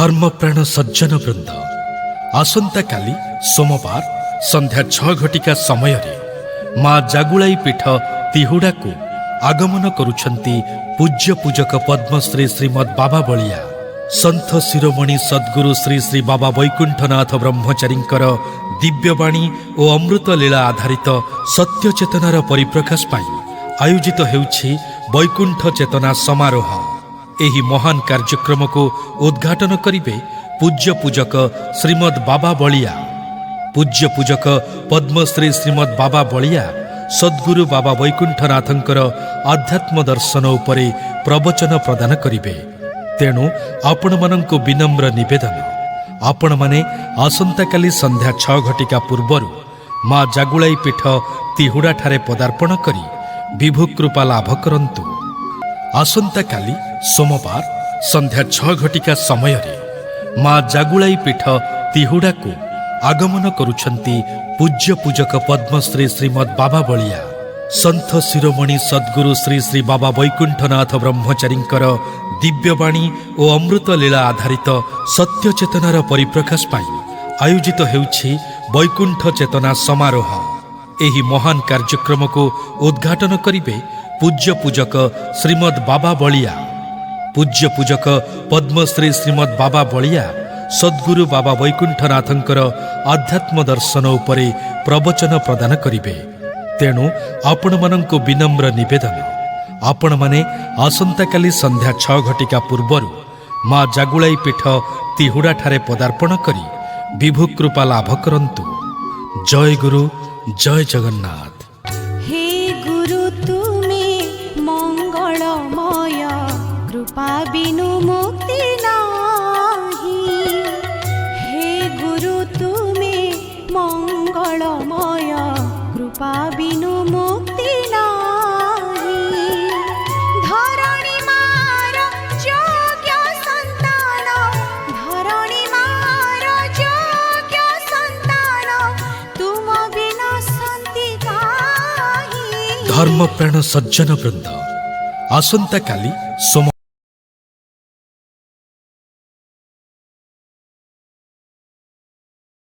ଧର୍ମପ୍ରାଣ ସଜ୍ଜନ ବୃନ୍ଦ, ଆସନ୍ତାକାଲି ସୋମବାର ସନ୍ଧ୍ୟା 6 ଘଟିକା ସମୟରେ ମା ଜାଗୁଳାଇ ପୀଠ ତିହୁଡ଼ାକୁ ଆଗମନ କରୁଛନ୍ତି ପୂଜ୍ୟ ପୂଜକ ପଦ୍ମଶ୍ରୀ ଶ୍ରୀମଦ୍ ବାବା ବଳିଆ, ସନ୍ଥ ଶିରୋମଣି ସଦ୍ଗୁରୁ ଶ୍ରୀ ଶ୍ରୀ ବାବା ବୈକୁଣ୍ଠନାଥ ବ୍ରହ୍ମଚାରୀଙ୍କର ଦିବ୍ୟବାଣୀ ଓ ଅମୃତ ଲୀଳା ଆଧାରିତ ସତ୍ୟ ଚେତନାର ପରିପ୍ରକାଶ ପାଇଁ ଆୟୋଜିତ ହେଉଛି ବୈକୁଣ୍ଠ ଚେତନା ସମାରୋହ। ଏହି ମହାନ କାର୍ଯ୍ୟକ୍ରମକୁ ଉଦ୍ଘାଟନ କରିବେ ପୂଜ୍ୟ ପୂଜକ ଶ୍ରୀମଦ୍ ବାବା ବଳିଆ। ପୂଜ୍ୟ ପୂଜକ ପଦ୍ମଶ୍ରୀ ଶ୍ରୀମଦ୍ ବାବା ବଳିଆ ସଦ୍ଗୁରୁ ବାବା ବୈକୁଣ୍ଠନାଥଙ୍କର ଆଧ୍ୟାତ୍ମ ଦର୍ଶନ ଉପରେ ପ୍ରବଚନ ପ୍ରଦାନ କରିବେ। ତେଣୁ ଆପଣମାନଙ୍କୁ ବିନମ୍ର ନିବେଦନ, ଆପଣମାନେ ଆସନ୍ତାକାଲି ସନ୍ଧ୍ୟା 6 ଘଟିକା ପୂର୍ବରୁ ମା ଜାଗୁଳାଇ ପୀଠ ତିହୁଡ଼ାଠାରେ ପଦାର୍ପଣ କରି ବିଭୁକୃପା ଲାଭ କରନ୍ତୁ। ଆସନ୍ତାକାଲି ସୋମବାର ସନ୍ଧ୍ୟା 6 ଘଟିକା ସମୟରେ ମା ଜାଗୁଳାଇ ପୀଠ ତିହୁଡ଼ାକୁ ଆଗମନ କରୁଛନ୍ତି ପୂଜ୍ୟ ପୂଜକ ପଦ୍ମଶ୍ରୀ ଶ୍ରୀମଦ୍ ବାବା ବଳିଆ, ସନ୍ଥ ଶିରୋମଣି ସଦ୍ଗୁରୁ ଶ୍ରୀ ଶ୍ରୀ ବାବା ବୈକୁଣ୍ଠନାଥ ବ୍ରହ୍ମଚାରୀଙ୍କର ଦିବ୍ୟବାଣୀ ଓ ଅମୃତ ଲୀଳା ଆଧାରିତ ସତ୍ୟ ଚେତନାର ପରିପ୍ରକାଶ ପାଇଁ ଆୟୋଜିତ ହେଉଛି ବୈକୁଣ୍ଠ ଚେତନା ସମାରୋହ। ଏହି ମହାନ କାର୍ଯ୍ୟକ୍ରମକୁ ଉଦ୍ଘାଟନ କରିବେ ପୂଜ୍ୟ ପୂଜକ ଶ୍ରୀମଦ୍ ବାବା ବଳିଆ। ପୂଜ୍ୟ ପୂଜକ ପଦ୍ମଶ୍ରୀ ଶ୍ରୀମଦ୍ ବାବା ବଳିଆ ସଦ୍ଗୁରୁ ବାବା ବୈକୁଣ୍ଠନାଥଙ୍କର ଆଧ୍ୟାତ୍ମ ଦର୍ଶନ ଉପରେ ପ୍ରବଚନ ପ୍ରଦାନ କରିବେ। ତେଣୁ ଆପଣମାନଙ୍କୁ ବିନମ୍ର ନିବେଦନ, ଆପଣମାନେ ଆସନ୍ତାକାଲି ସନ୍ଧ୍ୟା 6 ଘଟିକା ପୂର୍ବରୁ ମା ଜାଗୁଳାଇ ପୀଠ ତିହୁଡ଼ାଠାରେ ପଦାର୍ପଣ କରି ବିଭୁକୃପା ଲାଭ କରନ୍ତୁ। ଜୟ ଗୁରୁ, ଜୟ ଜଗନ୍ନାଥ। ହେ ଗୁରୁ, ତୁମେ ମଙ୍ଗଳମୟ, କୃପା ବିନୁ ମୁକ୍ତି ନାହିଁ। ହେ ଗୁରୁ, ତୁମେ ମଙ୍ଗଳମୟ, କୃପା ବିନୁ ମୁକ୍ତି ନାହିଁ। ଧରଣୀ ମାର ଯୋଗ୍ୟ ସନ୍ତାନ, ଧରଣୀ ମାର ଯୋଗ୍ୟ ସନ୍ତାନ, ତୁମ ବିନା ଶାନ୍ତି କାହିଁ? ଧର୍ମପ୍ରାଣ ସଜ୍ଜନ ବୃନ୍ଦ, ଆସନ୍ତାକାଲି ସୋମ